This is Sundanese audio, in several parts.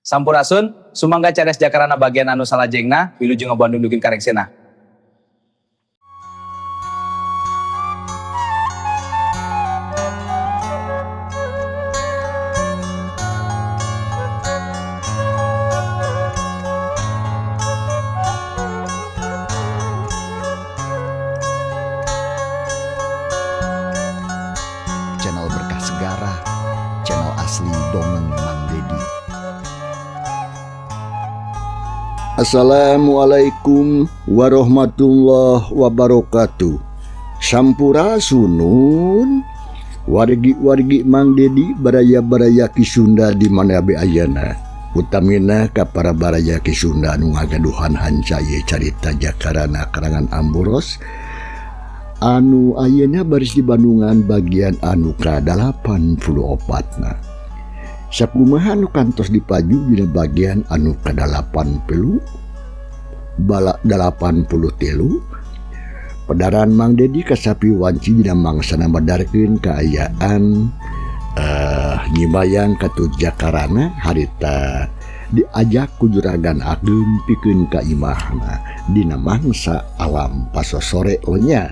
Sampurasun, sumangga cares jakarana bagian anu salajengna, wilujeng ngabandung dugi ka rengsena. Channel Berkah Segara, channel asli Dongeng Mang Dedi. Assalamualaikum warahmatullahi wabarakatuh. Sampurasunun wargi-wargi Mang Dedi baraya-baraya Ki Sunda di mana be ayana. Utamina ka para baraya Ki Sunda anu ngagaduhan hanca ieu carita Jakarana karangan Amboros anu ayeuna baris di Bandungan bagian anu ka-84na. Sakumaha anu kantos dipaju dina bagian anu ka-80 bala 83 pedaran Mang Dedi kasapi wanci dina mangsana medarkeun kaayaan nyimayang katut Jakarana harita diajak ku Juragan Ageng pikeun ka imahna dina mangsa alam pasosore lenya.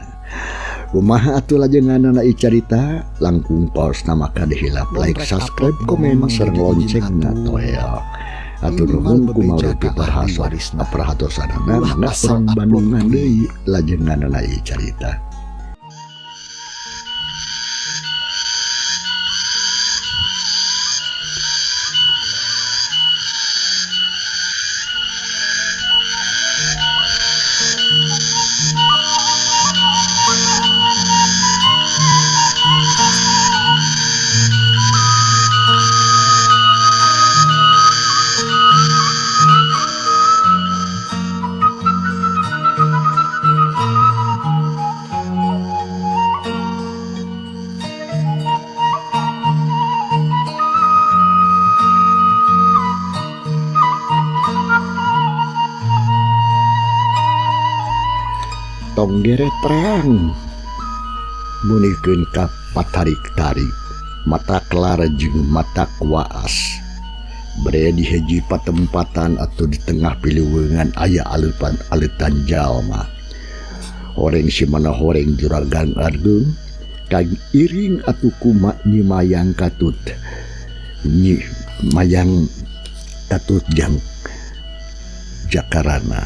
Kumaha atuh lajenganana ieu carita langkung paos nama kade hilap like subscribe komen sareng loncengna toel. Atur nuhun kumaha perhatosanana urang Bandungan deui lajenganana ieu carita. Tong gere terang munikeun ka patarik-tarik mata kelar jeung mata kuaas bere di hiji patempatan atau di tengah piluweungan aya aleupan aleutan jalma horeng si mana horeng Juragan Ageng kairing atuh kuma nyimayang katut nyi mayang katut jang Jakarana.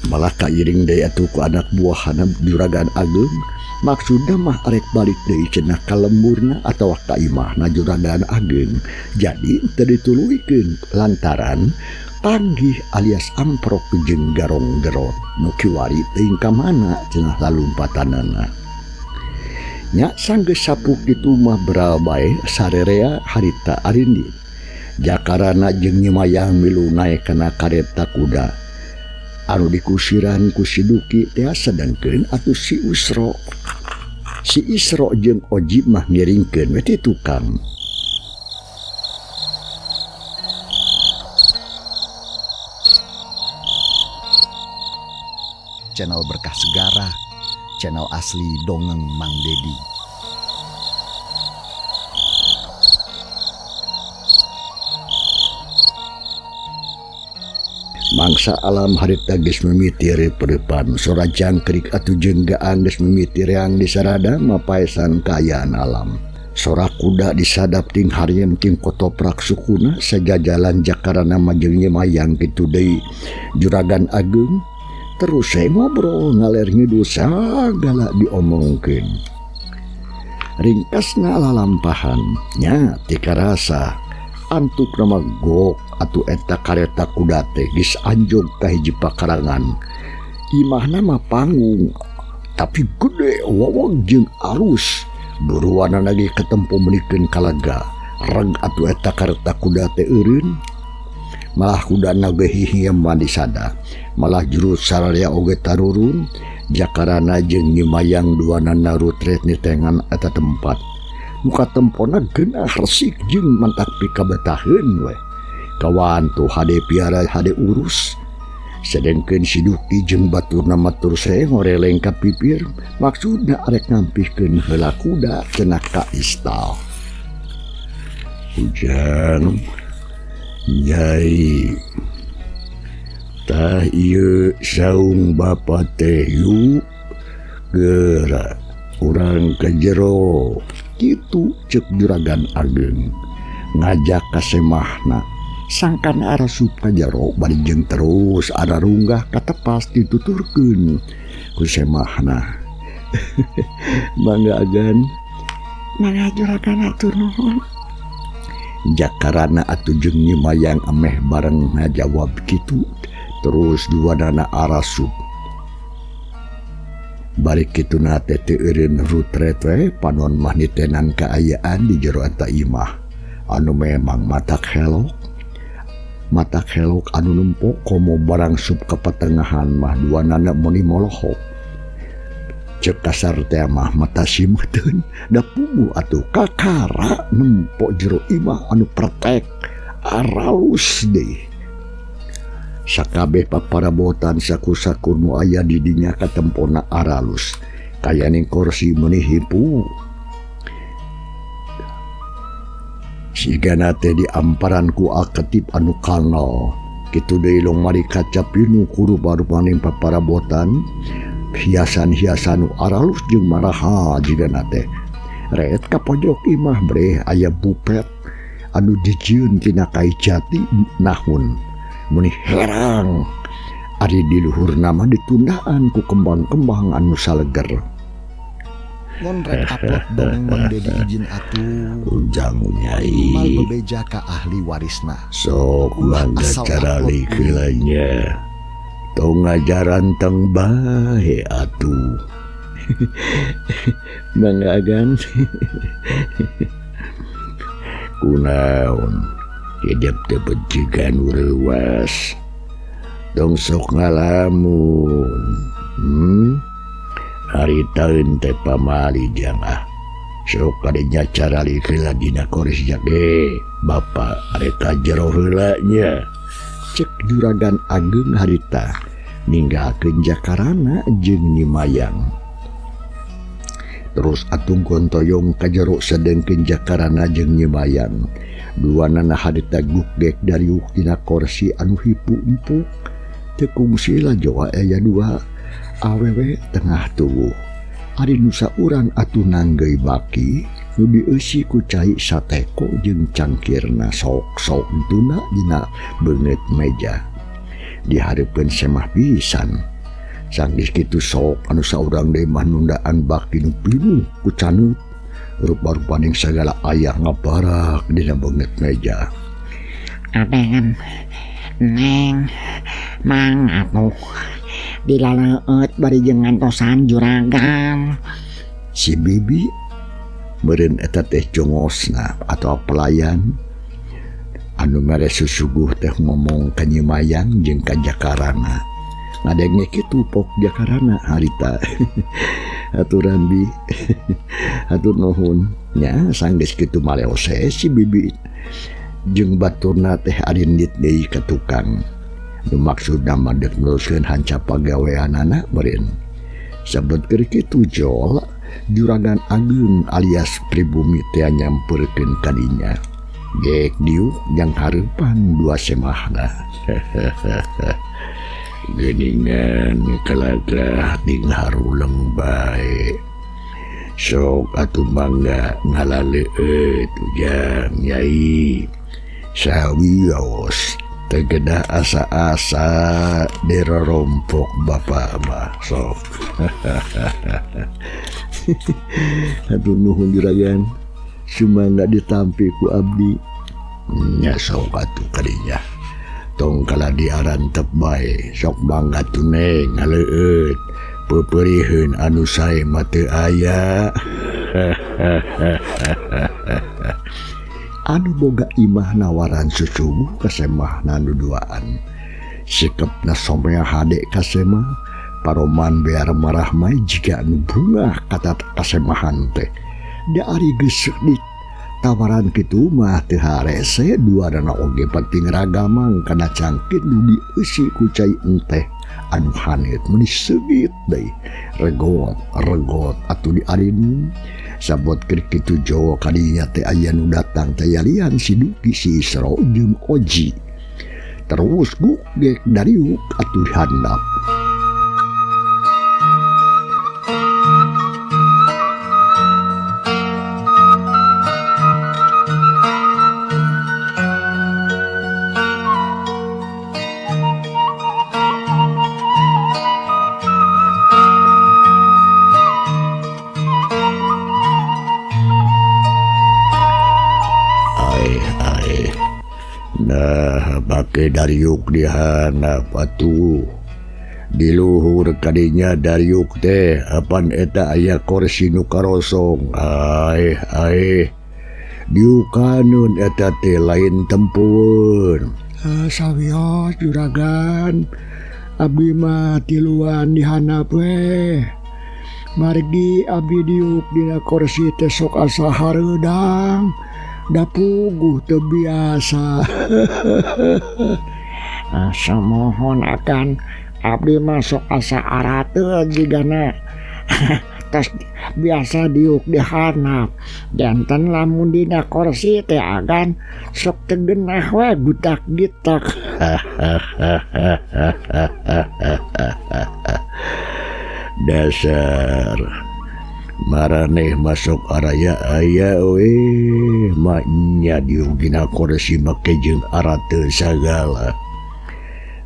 Malah kairing deui atuh ku anak buahana Juragan Ageng maksudna mah arek balik deui cenah ka lemburna atawa ka imahna Juragan Ageng jadi teu dituluykeun lantaran panggih alias amprok jeung garong gerot nu kiwari teuing ka mana cenah lalumpatanana. Nya sanggeus sapuk kitu mah beral bae sarerea harita arindit Jakarana jeung nyimayang milu naek kana kareta kuda anu dikusiran ku si Duki teh sedengkeun atuh si Usro. Si Isro jeung Oji mah ngiringkeun we ti tukang. Channel Berkah Segara, channel asli Dongeng Mang Dedi. Mangsa alam harita geus mimiti reprepan sora jangkrik atuh jeung gaang geus mimiti reang disarada mapaesan kaayaan alam. Sora kuda disadap ting hariem ting kotoprak sukuna sajajalan Jakarana majeng nyimayang kitu deui Juragan Ageng terus saya ngobrol ngaler ngidul sagala diomongkeun. Ringkasna lalampahan nya tikarasa antuk nama gok atuh eta kareta kuda teh geus anjog ka hiji pakarangan. Imahna mah panggung tapi gede wawag jeung alus. Buruanana ge katempo meunikeun kalaga. Reg atuh eta kareta kuda teh eureun. Malah kudana ge hihieman disada. Malah jurus sararea oge tarurun. Jakarana jeung nyimayang duanana rutret nitengan eta tempat. Muka tempona geunah resik jeung mantak pikabetaheun we. Kawan tuh hade piara hade urus. Sedengkeun si Duki jeung baturna matur saya ngoreleng ka pipir maksudna arek ngampihkeun heula kuda cenah ka istal. Hujan Nyai tah ieu saung bapa teh yuk geura urang ka jero kitu ceuk Juragan Ageng ngajak ka semahna sangkan arasup ka jero bari jeung terus ararunggah katepas dituturkeun ku semahna. Mangga agan mangga Juragan atur nuhun. Jakarana atuh jeung Nyi Mayang ameh bareng ngajawab kitu terus duanana arasup. Bari kituna teh teu eureun rutret we panon mah nitenan kaayaan di jero eta imah anu memang matak helok. Matak helok anu nempok komo barang sup ka patengahan mah duanana meuni molohok. Ceuk kasar teh mah mata simeuteuun da puguh atuh kakara nempo jero imah anu pretek aralus deui. Sakabeh paparabotan sakur-sakur nu aya di dinya katempona aralus kayaning kursi meuni hipu. Sigana teh diamparan ku aketip anu kanal kitu deui lomari kaca pinuh ku rupa-rupaning paparabotan hiasan-hiasan nu aralus jeung maraha jigana teh. Ret ka pojok imah breh aya bupet anu dijieun tina kai jati nahun meuni herang ari di luhurna mah ditundaan ku kembang-kembang anu saleger. Mun rek upload dongeng Mang Dedi izin atuh. Ujang Nyai. Minimal bebeja ka ahli warisna. Sok Ulah mangga asal cara upload heula nya. Tong ngajaran teng bae atuh. Mangga agan. Kunaon hidup teh bejigan reuwas. Tong sok ngalamun. Hari taun teh pamali jang ah. Sok kadinya carali heula dina koris ge. Bapa arek ka jero heula nya. Cek Juragan Ageng harita ninggalkeun Jakarana jeung Nyi Mayang. Terus atung gontoyong ka jero sedengkeun Jakarana jeung Nyi Mayang. Duanana harita gugdek dariuk dina korsi anu hipu empuk. Teu kungsi lajoa aya dua awewe tengah tubuh. Ari nu saurang atuh nanggeuy baki nu dieusi ku cai sateko jeung cangkirna sok-sok tuna dina beungeut meja. Dihareupeun semah pisan. Sanggeus kitu sok anu saurang deui mah nundaan baki nu pinuh ku caneut. Rupa-rupaning sagala aya ngabarak dina beungeut meja. Aden, Neng, Mang atuh dilaleueut bari jeung ngantosan juragan. Si bibi meureun eta teh jongosna atawa pelayan anu mere susuguh teh ngomong ka Nyi Mayang jeung ka Jakarana. Ngadenge kitu pok Jakarana harita. Aturan bi. Hatur nuhun. Nya sanggeus kitu maleose si bibi jeung baturna teh arindit deui ka tukang. Nu maksudna mah deuk neruskeun hancap pagaweanana meureun. Sabet keur kitu jol Juragan Ageng alias pribumi teh nyamperkeun ka dinya. Gek diuk jang hareupan dua semahna. Geuningan kalagah ding haruleng bae. Sok atuh mangga ngalaleueut ujang Nyai. Sawios tegeda asa-asa dirorompok bapa mah sok. Aduh nuhun juragan, sumangga ditampi ku abdi. Nya sok atuh kadinya. Tong kala diarantep bae, sok mangga tuneng ngaleueut. Peupeuriheun anu sae mah teu aya. Anu boga imah nawaran susuguh ka semahna nu duaan. Sikepna somea hade ka semah, paroman bear marah mai jiga anu bungah kata kasemahan teh. Da ari geus tawaran kitu mah teu harese duanana oge penting ragamang kana cangkir nu dieusi ku cai enteh anu haneut meuni seugit deui. Regot regot atuh diarinum. Sabot keur kitu Jawa kadinya teh aya nu datang teh yalian si Duki si Isro jeung Oji. Terus gugek dariuk atuh handap. Nah make dariuk dihandap atuh. Di luhur kadinya dariuk teh apan eta aya kursi nu karosong. Aeh aeh diukaneun eta teh lain tempueun. Sawios juragan, abdi mah tiluan dihandap we. Margi abdi diuk dina kursi teh sok asa hareudang. Da puguh teu biasa. Asa mohon akan abdi masuk asa arateul jigana. Tos biasa diuk dihandap. Janten lamun dina kursi teh agan sok teu geunah we gutak-gitak. Dasar maraneh masuk araya aya we maknya diugina kursi make jeung arate sagala.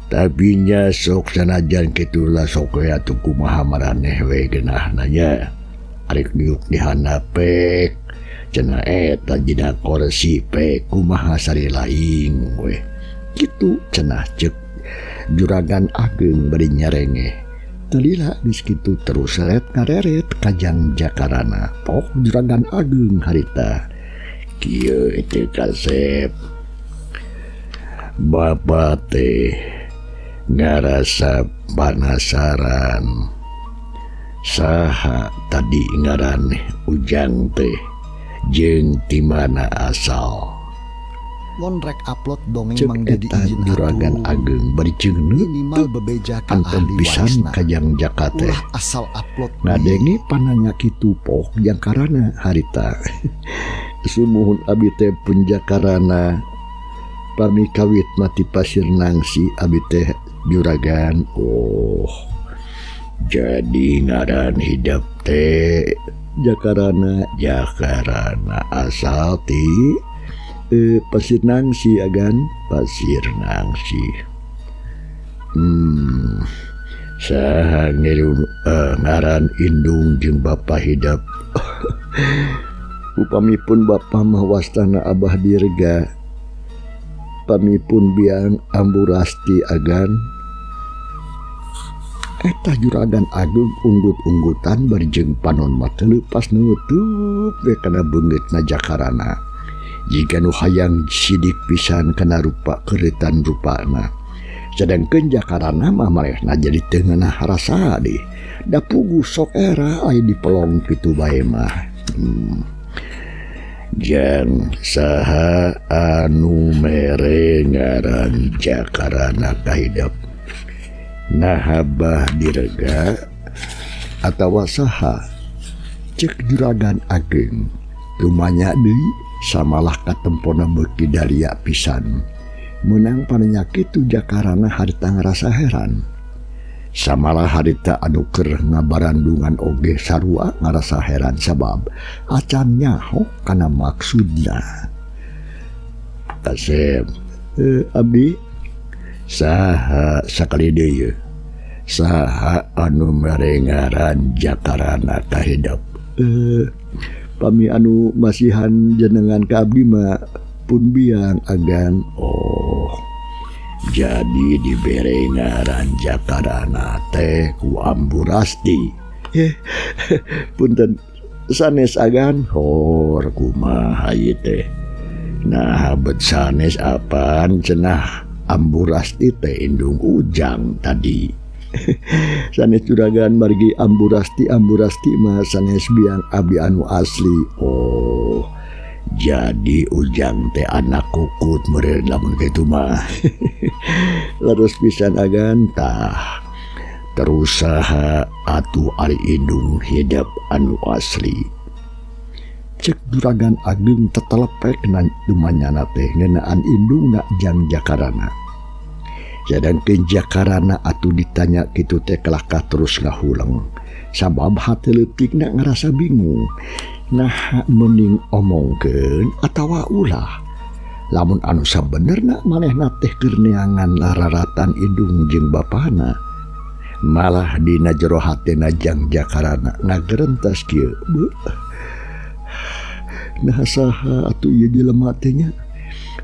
Tapi nya sok sanajan kitulah sok we atuh kumaha maraneh we geunahna nya. Arek diuk dihandap pek cenah eta dina kursi pek kumaha sari laing we. Kitu cenah ceuk juragan ageng bari nyarengeh. Telila geus kitu terus seret ngareret kajang Jakarana. Pok juragan ageng harita. Kieu teh kasep. Bapa teh ngarasa panasaran. Saha tadi ngaran Ujang teh jeung ti mana asal. Mun rek upload dongeng Cek Mang Dedi eta izin juragan atuh. ageng bari ceungeut Minimal bebeja ka antem ahli pisan warisna. kajang Jaka teh. Ulah asal upload deui. Ngadenge pananya kitu pok jangkarana harita. Sumuhun abi teh pun jakarana. Pami kawit mati pasir nangsi abi teh juragan. Oh, jadi ngaran hidep teh Jakarana, Jakarana asal ti Pasir Nangsi agan Pasir Nangsi. Saha ngiru ngaran indung jeung bapa hidep. Upamipun bapa mah wastana Abah Dirga, pamipun biang Amburasti agan. Eta juragan ageng unggut-unggutan barjeng panon mah teu leupas nutup we kana beungeutna Jakarana. Jika nu hayang sidik pisan kana rupa keuritan rupana. Sedangkeun Jakarana mah marehna jadi teu ngeunah rasa deh. Da puguh sok era aya dipelong kitu bae mah. Jang saha anu mere ngaran Jakarana kahidep? Naha Bah Dirga atawa saha? Cek juragan ageng lumanya deui samalah katempona beuki daria pisan. Meunang pananya kitu Jakarana harita ngarasa heran. Samalah harita anu keur ngabarandungan oge sarua ngarasa heran sabab acan nyaho kana maksudna. Kasep, abdi saha sakali deui saha anu mere ngaran Jakarana kahidep? Pami anu masihan jenengan ka abdi mah pun biang agan. Oh, jadi dibere ngaran Jakarana teh ku Amburasti. Punten sanes agan. Hor kumaha ieu teh? Nah bet sanes apan cenah Amburasti teh indung Ujang tadi. Sanes juragan margi Amburasti, Amburasti mah sanes biang abdi anu asli. Oh, jadi Ujang teh anak kukut meureun lamun kitu mah. Leres pisan agan tah. Terus saha atuh ari indung hidep anu asli? Cek Juragan Ageng tetelepek na dumanyana teh ngeunaan indungna jang Jakarana. Sedangkeun Jakarana atuh ditanya kitu teh kalahkah terus ngahuleng. Sabab hate leutikna ngarasa bingung. Nah mending omongkeun atawa ulah. Lamun anu sabenerna manehna teh keur neangan lararatan indung jeung bapana. Malah dina jero hatena jang Jakarana ngagerentas kieu. Beuh. Nah saha atuh ieu jelema teh nya?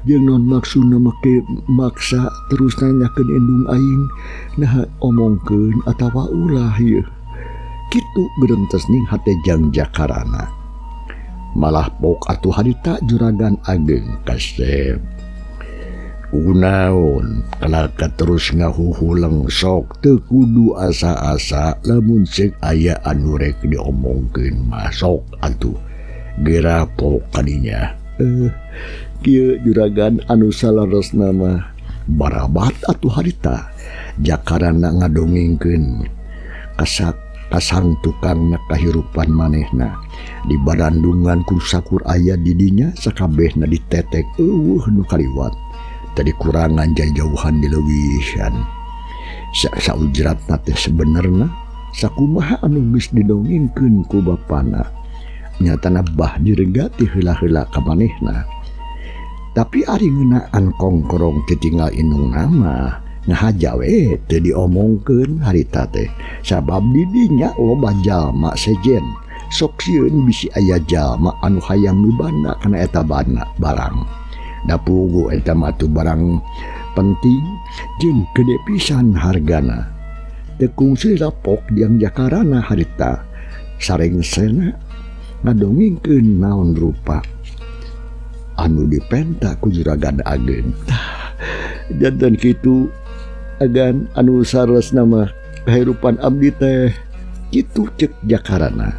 Jeung naon maksudna make maksa terus nanyakeun indung aing? Nah omongkeun atawa ulah ieu? Kitu gerentes ning hate jang Jakarana. Malah pok atuh harita Juragan Ageng kasep. Kunaon kalaka terus ngahuhuleng sok teu kudu asa-asa lamun ceuk aya anu rek diomongkeun mah sok atuh geura pok kadinya. Kieu juragan anu saleresna mah barabat atuh harita Jakarana ngadongengkeun kasak kasang tukangna kahirupan manehna di barandungan ku sakur aya didinya sakabehna ditetek eueuh nu kaliwat tadi kurangan jauhan dileuwihan saujratna teh sebenerna sakumaha anu geus didongengkeun ku bapana nyatana bah diregati heula-heula ka manehna tapi ari ngeunaan kongkorong titinggal indungna mah ngahaja we teu diomongkeun harita teh sabab didinya loba jalma sejen sok sieun bisi aya jalma anu hayang mibanda kana eta bana barang da puguh eta mah atuh barang penting jeung gede pisan hargana teu kungsi lapok diang Jakarana harita sarengsena ngadongengkeun naon rupa anu dipenta ku Juragan Ageng. Janten kitu agan anu saresna mah kahirupan abdi teh kitu cek Jakarana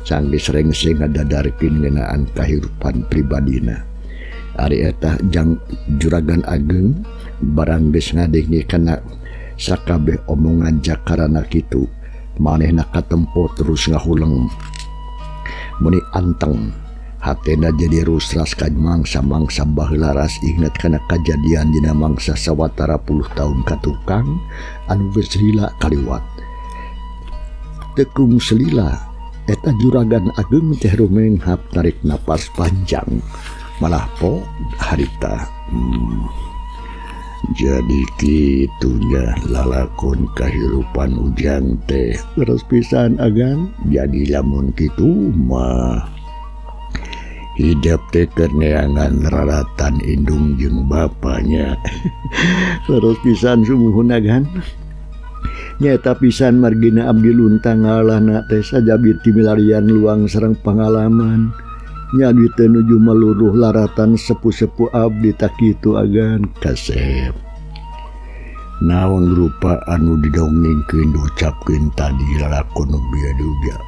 sanggeus rengse ngadadarkeun ngeunaan kahirupan pribadina. Ari eta jang Juragan Ageng barang geus ngadenge kana sakabeh omongan Jakarana kitu manehna katempo terus ngahuleng meni anteng hatena jadi rusras ka mangsa-mangsa baheula ras inget kana kajadian dina mangsa sawatara puluh tahun ka tukang anu geus lila kaliwat. Tekung selila eta Juragan Ageng teh rumenghap tarik napas panjang malah po harita. Jadi kitunya lalakon kahirupan ujang teh leres pisan agan jadi lamun kitu mah hidep teh keur neangan raratan indung jeung bapanya. Leres pisan sumuhun agan nyata pisan margina abdi luntang ngalahna teh sajabi timilarian luang sareng pangalaman nya abdi teh nuju maluruh laratan sepuh-sepuh abdi tak kitu agan kasep. Naon rupa anu didongengkeun diucapkeun tadi lalakon nu bieu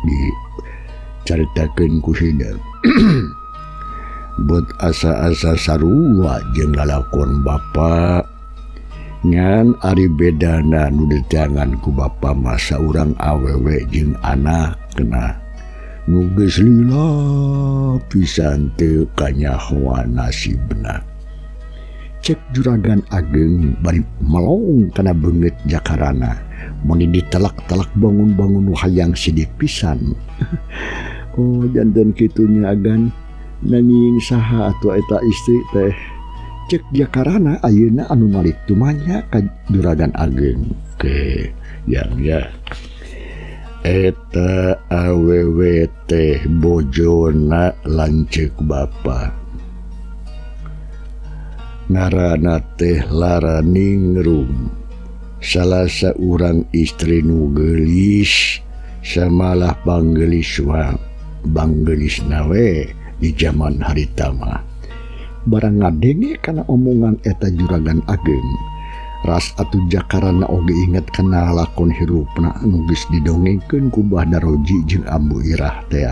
dicaritakeun ku hidep. Buat asa-asa sarua jeung lalakon bapa ngan ari bedana nu diteangan ku bapa mah saurang awewe jeung anak kena nu geus lila pisan teu kanyahoan nasibna. Cek Juragan Ageng bari melong kana beungeut Jakarana mun ditelak-telak bangun-bangun nu hayang sidik pisan. Oh janten kitunya agan nanging saha atuh eta istri teh cek Jakarana ayeuna anu malik tumanya ka Juragan Ageng. Ke yang ya eta awewe teh bojona lanceuk bapa ngaranna teh Lara Ningrum salah saurang istri nu geulis samalah panggelis wa banggelis nawe di zaman harita mah. Barang ngadenge kana omongan eta Juragan Ageng ras atuh Jakarana oge inget kana lakon hirupna anu geus didongengkeun ku Bah Daroji jeung Ambu Irah teh.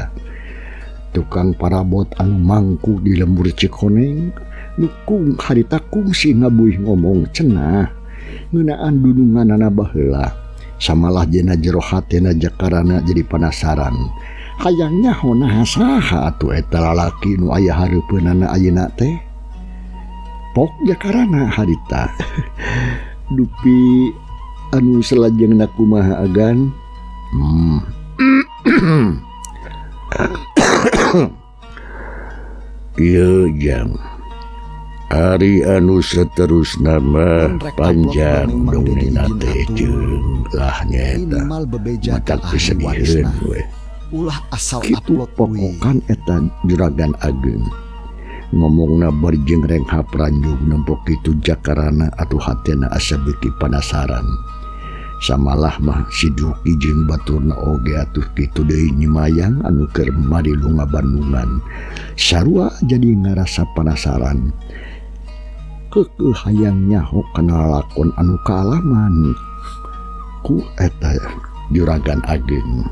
Tukang parabot anu mangku di lembur Cikoneng nu kung harita kungsi ngabuih ngomong cenah ngeunaan dununganana baheula. Samalah jena jero hatena Jakarana jadi panasaran. Hayang nyaho naha saha atuh eta lalaki nu aya hareupeunana ayeuna teh. Pok Jakarana harita. Dupi anu salajengna kumaha agan? Ieu jang. Ari anu seterusna mah panjang dongengna teh jeung lah nyaeta matak kesediheun we. Ulah asal kitu upload we. Pokokan eta Juragan Ageng ngomongna bari jeung renghap ranjug nempo kitu Jakarana atuh hatena asa beuki panasaran. Samalah mah si Duki jeung baturna oge atuh kitu deui nyimayang anu keur mari lunga Bandungan. Sarua jadi ngarasa panasaran. Keukeuh hayang nyaho kana lalakon anu kaalaman ku eta Juragan Ageng.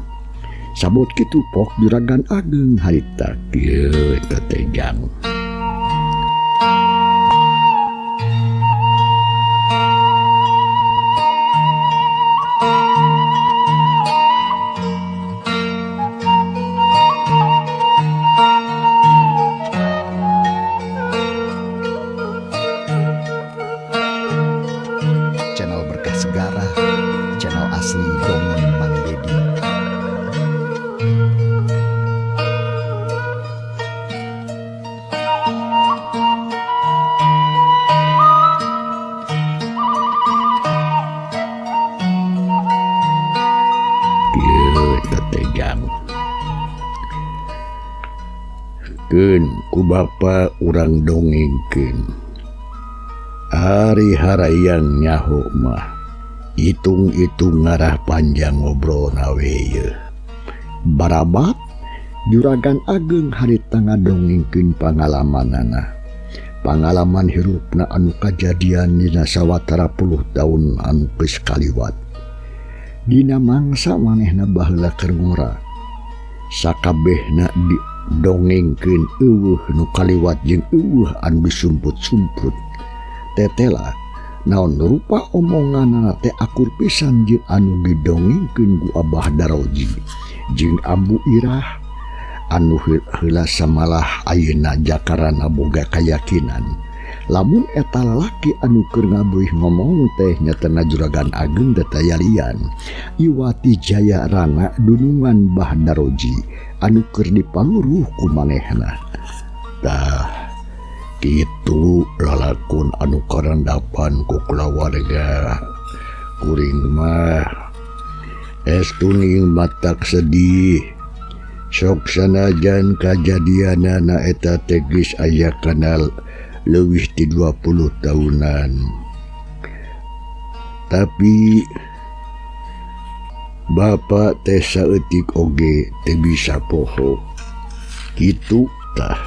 Sabot kitu pok Juragan Ageng harita kieu eta teh jang. Channel Berkah Segara, channel asli Dongeng Mang Dedi. Keun ku bapa urang dongengkeun. Ari harayang nyaho mah hitung-hitung ngarah panjang ngobrol we yeuh. Barabat Juragan Ageng harita ngadongengkeun pangalamanana. Pangalaman hirupna anu kajadian dina sawatara puluh taun anu geus kaliwat. Dina mangsa manehna baheula keur ngora. Sakabehna didongengkeun eueuh nu kaliwat jeung eueuh anu disumput-sumput. Tetela naon rupa omonganana teh akur pisan jeung anu didongengkeun ku Abah Daroji jeung Ambu Irah anu heula samalah ayeuna Jakarana boga kayakinan lamun eta lalaki anu keur ngabuih ngomong teh nyatana Juragan Ageng teh tayalian Iwati Jaya Rana dunungan Bah Daroji anu keur dipaluruh ku manehna. Tah kitu lalakon anu karandapan ku kulawarga kuring mah estuning matak sedih. Sok sanajan kajadianana eta teh geus aya kana leuwih ti 20 tahunan. Tapi bapak teh saeutik oge teu bisa poho. Kitu tah.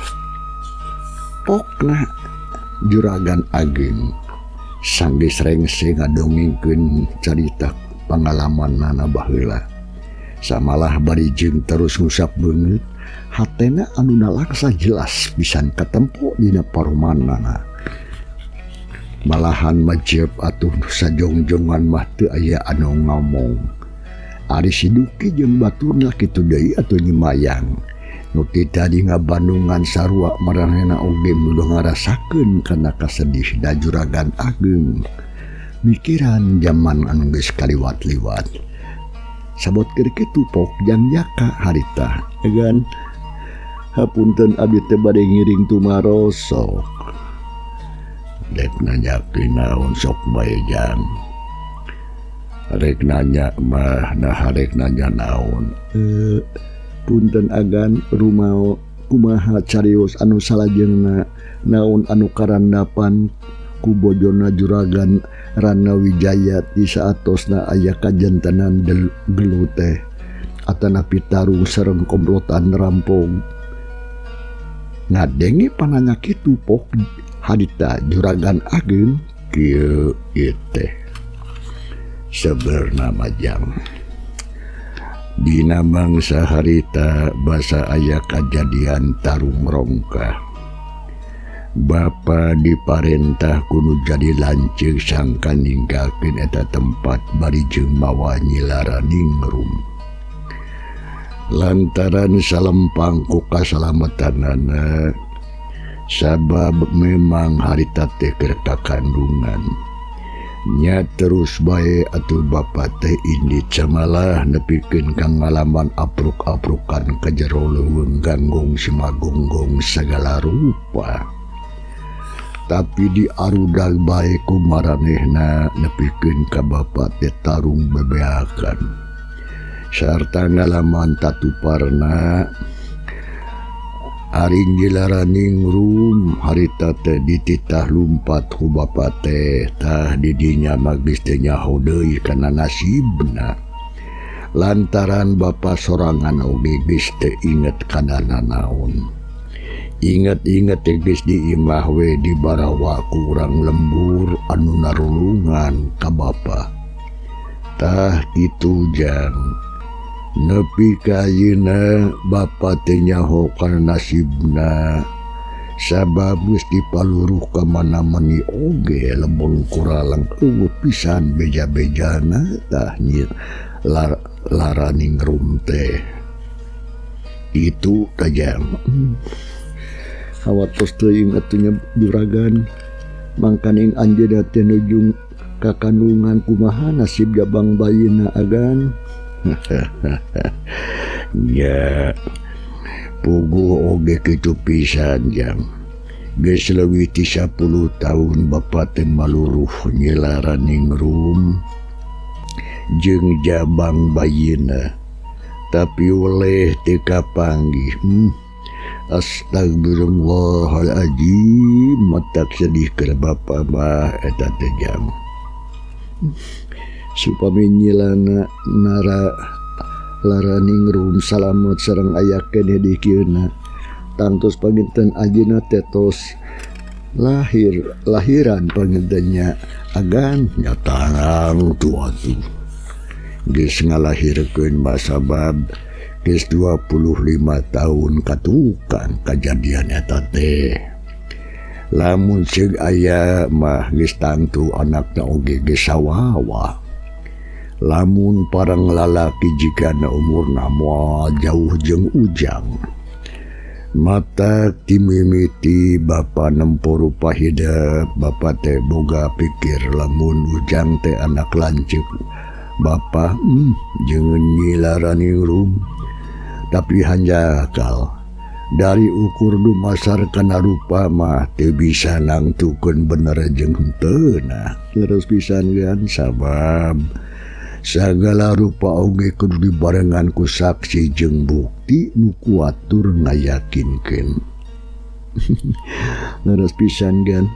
Pokna Juragan Ageng sanggeus rengse ngadongengkeun carita pangalamanana baheula. Samalah bari jeung terus ngusap beungeut, hatena anu nalangsa jelas pisan katempo dina parumanana. Malahan majeb atuh sajongjongan mah teu aya anu ngomong. Ari si Duki jeung baturna kitu deui atuh nyimayang. Nu ti tadi ngabandungan sarua maranehna oge mudah ngarasakeun kana kasedih da Juragan Ageng. Mikiran jaman anu geus kaliwat-liwat. Sabot keur kitu pok jang jaka harita. Egan hapunten abdi teh bade ngiring tumaros sok. Dek nanyakeun naon sok bae jang. Rek nanya mah nah rek nanya naon. Punten agan rumao kumaha carios anu salajengna naon anu karandapan ku bojona Juragan Rana Wijaya ti saatosna aya kajantenan gelut teh atanapi tarung sareng komplotan rampong. Ngadenge pananya kitu pok harita Juragan Ageng kieu ieu teh sebenarna majang. Dina mangsa harita basa aya kajadian tarung rongkah. Bapa diparentah kudu jadi lanceuk sangkan ninggalkeun eta tempat bari jeung mawa Nyi Lara Ningrum. Lantaran salempang ku kasalamatanana sabab memang harita teh keur kakandungan. Nya terus bae atuh bapa teh ini camalah nepikeun ka ngalaman apruk-aprukan ka jero leuweung ganggung simagonggong sagala rupa. Tapi di arudag bae ku maranehna nepikeun ka bapa teh tarung bebeakan. Sarta ngalaman tatuparna ari nyilaraning rum harita teh dititah lumpat ku bapa teh tah didinya mah geus teu nyaho deui kana nasibna. Lantaran bapa sorangan oge geus teu inget kana nanaon. Inget-inget teh geus di imah we dibarawa ku urang lembur anu narulungan ka bapa. Tah kitu jang. Nepi ka ayeuna bapa teu nyaho kana nasibna sabab geus dipaluruh ka mana-mani oge lembong kuralang eueuh pisan beja-bejana tah nyi laraning rum teh. Itu tajam. Hawatos teuing atuh nya juragan mangkaning anjeunna teh nujung ka kandungan kumaha nasib jabang bayina agan. Ya puguh oge kitu pisan jang. Geus leuwih ti 10 tahun bapa teh maluruh nyilaraning rum jeung jabang bayina tapi oleh teu kapanggih. Astagfirullahaladzim, matak sedih keur bapa mah eta teh jang. Supami nyilana nara laraning rum salamet sareng aya keneh di kieuna. Tangtos panginten anjeunna teh tos lahir lahiran pangintennya agan nyatarang tu atuh. Geus ngalahirkeun mah sabab geus 25 tahun katukan kajadian eta teh. Lamun ceuk aya mah geus tangtu anakna oge geus sawawa. Lamun parang lalaki jigana umurna moal jauh jeung ujang. Mata timimiti bapa nempo rupa hidep, bapa teh boga pikir lamun ujang teh anak lanceuk bapa jeung nyilaraning rum. Tapi hanjakal dari ukur dumasar kana rupa mah teu bisa nangtukeun bener jeung henteu nah. Terus pisan kan sabab sagala rupa oge kudu dibarengan ku saksi jeung bukti nu kuat tur ngayakinkeun. Leres pisan gan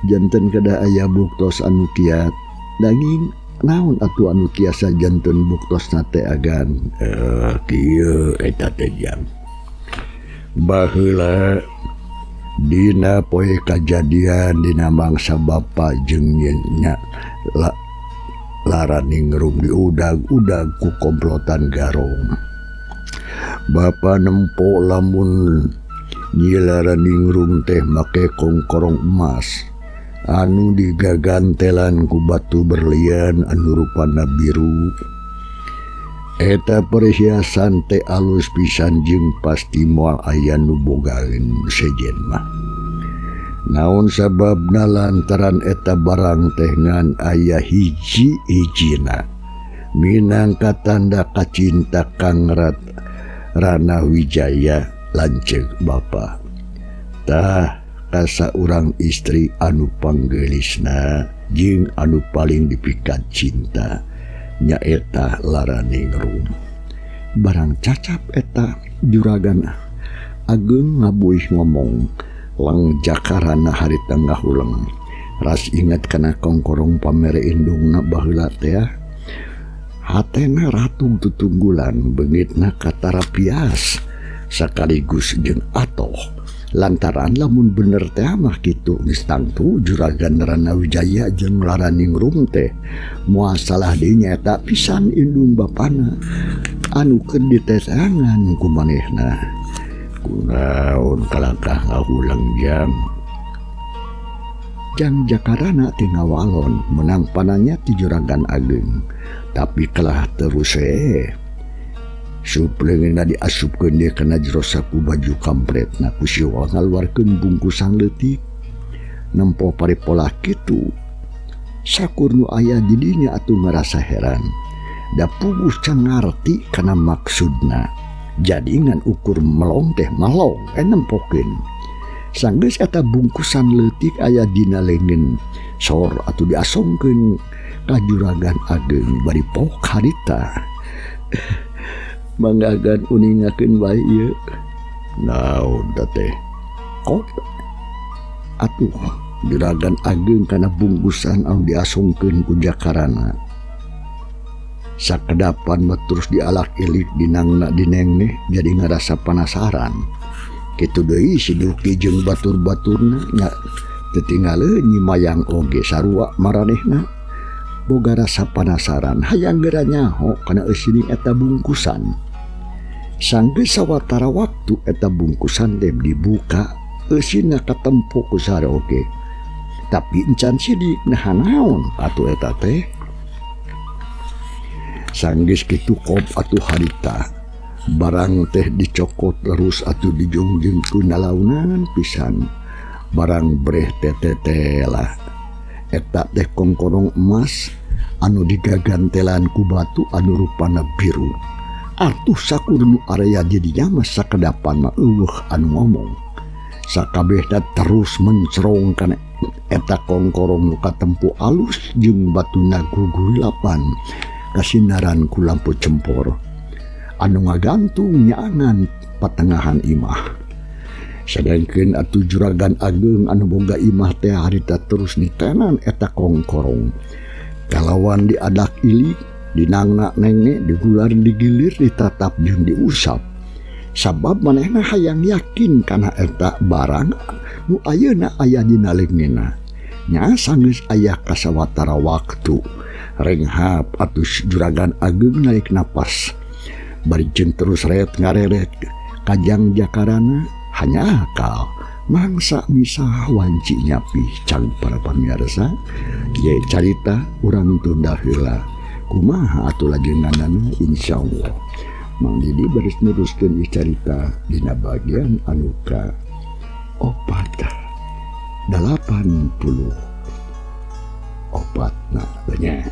janten kedah aya buktos anu kiat. Daging naon atuh anu tiasa janten buktosna teh agan? Kieu eta teh jang. Baheula dina poe kajadian dina mangsa bapa jeung nya laraning rum diudag-udag ku komplotan garong. Bapa nempo lamun nyi laraning rum teh make kongkorong emas anu digagantelan ku batu berlian anu rupana biru. Eta perhiasan teh alus pisan jeung pasti moal aya nu bogaeun sejen mah. Naon sababna lantaran eta barang teh ngan aya hiji-hijina minangka tanda kacinta Kang Rana Wijaya lanceuk bapa. Tah kasa urang istri anu panggelisna jeung anu paling dipikat cinta nyaeta laraning rum. Barang cacap eta juragan Ageng ngabuih ngomong lang jakarana harita ngahuleng. Ras inget kana kongkorong pamere indungna baheula teh. Hatena ratu tutunggulan beungitna katara pias sakaligus jeung atoh. Lantaran lamun bener teh mah kitu geus tangtu juragan Rana Wijaya jeung laraning rum teh moal salah deui nyaeta pisan indung bapana anu keur ditetangan ku manehna. Kunaon kalakah ngahuleng jang? Jang Jakarana teh ngawalon menang pananya ti juragan Ageng tapi kalah terus. Sup leungeunna diasupkeun deui kana jero saku baju kampretna ku si Wol ngaluarkeun bungkusan leutik. Nempo paripolah kitu sakur nu aya di dinya atuh ngarasa heran. Da puguh can ngarti kana maksudna. Jadi ngan ukur melong teh malong nempokeun. Sanggeus eta bungkusan leutik aya dina leungeun sor atuh diasongkeun ka juragan ageng bari pok harita. Manggagan uningakeun bae ieu. Naon ta teh? Kok atuh juragan ageng kana bungkusan anu diasongkeun ku jakarana. Sakedapan mah terus dialak-ilik dinangna dinengneh jadi ngarasa penasaran. Kitu deui si Duki jeung batur-baturna nya teu tinggaleun Nyi Mayang oge sarua maranehna. Boga rasa penasaran hayang geura nyaho kana eusining eta bungkusan. Sanggeus sawatara waktu eta bungkusan teh dibuka eusina katempo ku sare oge. Tapi encan sidik naha naon atuh eta teh. Sanggeus kitu kop atuh harita barang teh dicokot terus atuh dijungjungkeun nalaunan pisan. Barang breh teh teh lah eta teh kongkorong emas anu digagantelan ku batu anu rupana biru. Atuh sakur nu area di dinya mah sakedapan mah eueuh anu ngomong. Sakabehna terus mencerong kana eta kongkorong nu katempo alus jeung batuna gugurilapan kasinaran ku lampu cempor anu ngagantung nyaangan patengahan imah. Sadengkeun atuh juragan ageng anu boga imah teh harita terus nitenan eta kongkorong. Kalawan diadak ilik, dinangna nenge, digular digilir, ditatap jeung diusap. Sabab manehna hayang yakin kana eta barang nu ayeuna aya dina leungeunna. Nya sanggeus aya kasawatara waktu. Renghap atuh juragan ageng narik napas. Bari jeung terus ret ngareret kajang jakarana hanya akal mangsa misah wanci nyapi cang para pamirsa. Ye carita urang tunda heula kumaha atuh lajenganana insyaallah Mang Didi baris neruskeun ieu carita dina bagian anu ka 4 84 na nya.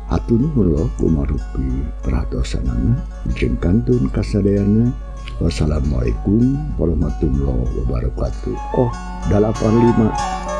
Hatur nuhun loh kumarupi perhatosanana jeung kantun kasadayana. Wassalamualaikum warahmatullahi wabarakatuh. Oh, 85.